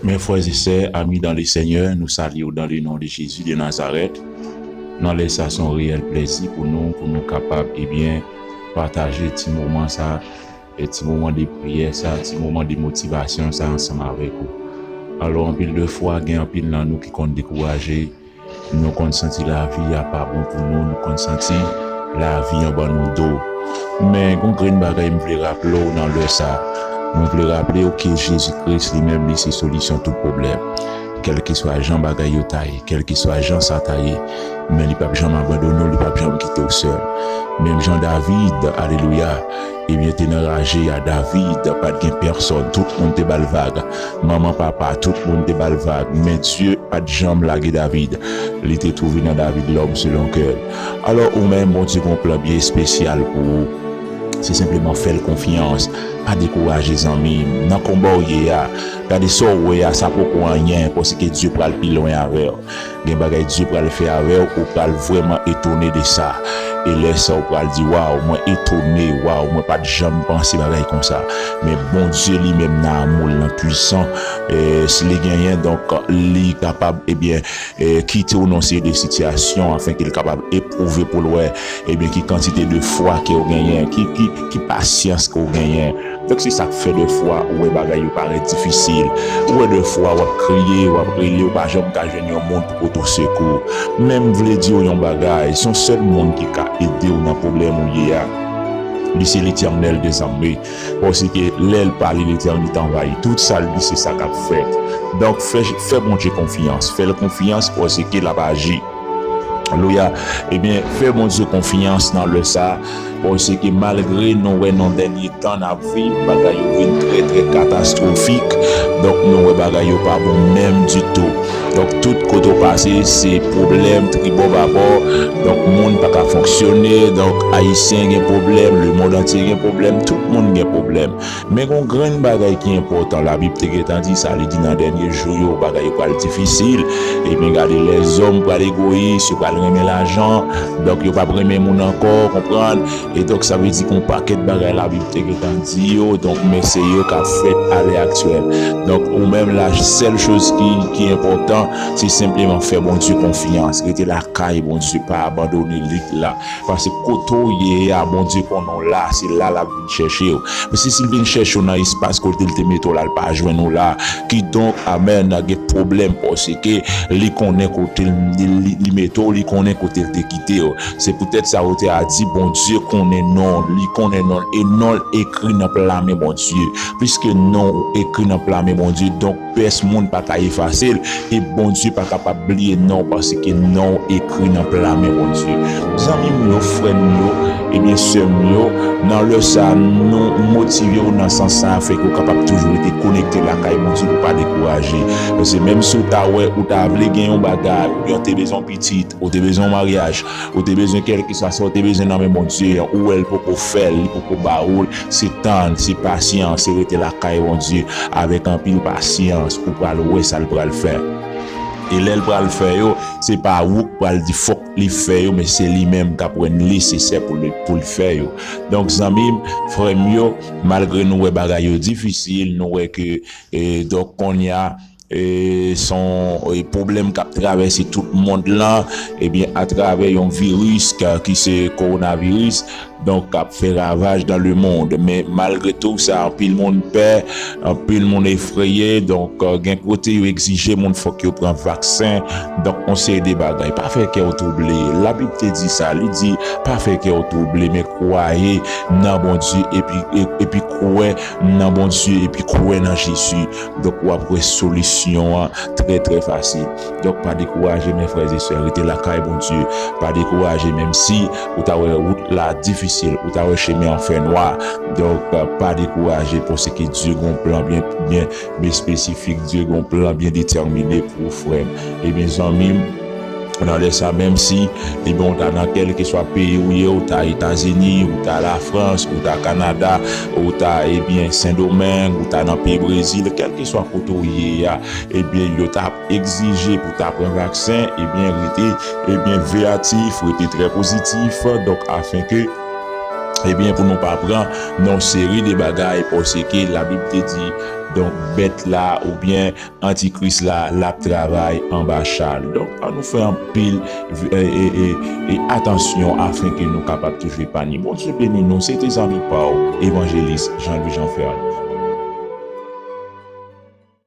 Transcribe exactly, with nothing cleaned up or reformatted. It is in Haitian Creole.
Mes frères et sœurs, amis dans le Seigneur, nou salye w dans le nom de Jésus de Nazareth. Nan lè sa, se yon reyèl plèzi pou nou, pou nou kapab, ebyen, pataje ti moman sa, e ti moman de priyè sa, ti moman de motivasyon sa ansanm avèk ou. Alò, anpil de fwa, gen anpil nan nou ki konn dekouraje, nou konn santi lavi a pa bon pou nou, nou konn santi lavi an ban nou do. Men, gon grenn bagay m vle raple w nan lè sa. Mwen vle raple w ke Jezi Kris li menm, li se solisyon tout pwoblèm. Kèlkeswa jan bagay yo ta ye, kèlkeswa jan sa ta ye, men li p ap janm abandone w, li p ap janm kite w sèl. Menm jan David, alelouya, ebyen, te nan raje a, David pa t gen pèsòn, tout moun te ba l vag. Manman, papa, tout moun te ba l vag, men Dye pa t janm lage David. Li te twouve nan David lòm selon kè l. Alò, ou menm, Bondye gen yon plan byen espesyal pou ou. Se senpleman fè l konfyans. Pa dekouraje, zanmi m. Nan konba w ye a, gade sa w wè a, sa poko anyen, paske Dye pral pi lwen avè w. Gen bagay Dye pral fè avè w, ou pral vrèman etone de sa. E lè sa, ou pral di, "Waw, mwen etone, waw, mwen pa t janm panse bagay konsa." Men Bondye li menm nan amou l, nan pwisan, e, si li genyen, donk, li kapab, ebyen, e, kite w nan yon seri de sitiyasyon, afenke l kapab epwouve pou l wè, ebyen, ki kantite de fwa ke w genyen, ki, ki, ki pasyans ke w genyen. Donk, se sa k fè de fwa, ou wè bagay yo parèt difisil. Ou wè de fwa, w ap kriye, w ap rele, ou pa janm ka jwenn yon moun pou pote w sekou. Men m vle di w yon bagay, se yon sèl moun ki ka ede w nan pwoblèm ou ye a. Li se Letènèl dèzame. Paske lè l pale, letènite anvayi. Tout sa l di, se sa k ap fèt. Donk, fè, fè Bondye konfyans. Fè l konfyans, paske l ap aji. Alelouya. Ebyen, fè Bondye konfyans nan lè sa. Paske malgre nou wè nan dènye tan n ap viv, bagay yo vin trè, trè katastwofik. Donk, nou wè bagay yo pa bon menm ditou. Donk, tout kote w pase, se pwoblèm, tribòbabò. Donk, moun pa ka fonksyone. Donk, Ayisyen gen pwoblèm, lemonn antye gen pwoblèm, tout moun gen pwoblèm. Men gon grenn bagay ki enpòtan, Labib te gentan di sa, li di nan dènye jou yo, bagay yo pral difisil. Ebyen, gade, lèzòm pral egoyis, yo pral renmen lajan, donk yo p ap renmen moun ankò, konprann? E donk, sa vle di gon pakèt bagay Labib te gentan di yo, donk, men se yo k ap fèt alè aktyèl. Donk, ou menm la, sèl choz ki, ki enpòtan, se senpleman fè Bondye konfyans, rete lakay Bondye, pa abandone lit la. Paske kote w ye a, Bondye konnen w la, se la l ap vin chèche w. Paske si l vin chèche w nan espas kote l te mete w la, l pa jwenn ou la. Kidonk, amèn, gen pwoblèm, paske li konnen kote l, li, li, li mete w, li konnen kote l te kite w. Se poutèt sa, otè a di, Bondye konnen non l, li konnen non l, e non l ekri nan pla men Bondye. Piske non w ekri nan pla men Bondye, donk, pèsonn moun pa ka efase l, e Bondye pa kapab bliye non w, paske non w ekri nan pla men Bondye. Zanmi m yo, frè m yo, ebyen, sè m yo, nan lè sa, nou motive w nan sans sa, fè ke w kapab toujou rete konekte lakay Bondye pou w pa dekouraje. Paske menm si w ta wè, ou ta vle gen yon bagay, oubyen w te bezwen yon pitit, ou te bezwen yon maryaj, ou te bezwen kèlkeswa sa w te bezwen nan men Bondye an, ou wè l poko fè l, li poko ba ou l, se tann, se pasyans, se rete lakay Bondye avèk anpil pasyans, ou pral wè sa l pral fè. E lè l pral fè yo, se pa ou k pral di fòk li fè yo, men se li menm k ap wè nesesè pou li, pou l fè yo. Donk, zanmi m, frè m yo, malgre nou wè bagay yo difisil, nou wè ke, e, donk, kounye a, e, se yon, e, pwoblèm k ap travèse tout mond lan, ebyen, atravè yon viris k-, ki se kowonaviris, donk, k ap fè ravaj dans le monde. Men malgre tou sa, anpil moun pè, anpil moun efreye, donk, gen kote yo egzije moun fòk yo pran vaksen, donk, yon seri de bagay. Pa fè kè w twouble. Labib te di sa, li di, pa fè kè w twouble, men kwaye nan Bondye, epi, e-, epi kwè nan Bondye, epi kwè nan Jezi. Donk, w ap wè solisyon an trè, trè fasil. Donk, pa dekouraje, mes frères et sœurs. Rete lakay Bondye. Pa dekouraje, menm si ou ta wè wout la difisil, ou ta wè chemen an fè nwa. Donk, pa dekouraje, paske Dye gon plan byen, byen, byen espesifik. Dye gon plan byen detèmine pou ou, frè m. Ebyen, zanmi m, nan lè sa, menm si, ebyen, ou ta nan kèlkeswa peyi ou ye, ou ta Etazini, ou ta Lafrans, ou ta Kanada, ou ta, ebyen, Sendomeng, ou ta nan peyi Brezil, kèlkeswa kote ou ye a, ebyen, yo ta egzije pou ta pran vaksen, ebyen, rete, ebyen, veyatif, rete trè pozitif, donk, afenke Ebyen, pou nou pa pran nan yon seri de bagay, paske Labib te di, donk, bèt la oubyen antikris la, l ap travay anba chal. Donk, ann nou fè anpil e, e, e, e atansyon afen ke nou kapab toujou epanye. Bondye beni nou. Se te zanmi pa w, Evanjelis Jean Louis Jean Ferland.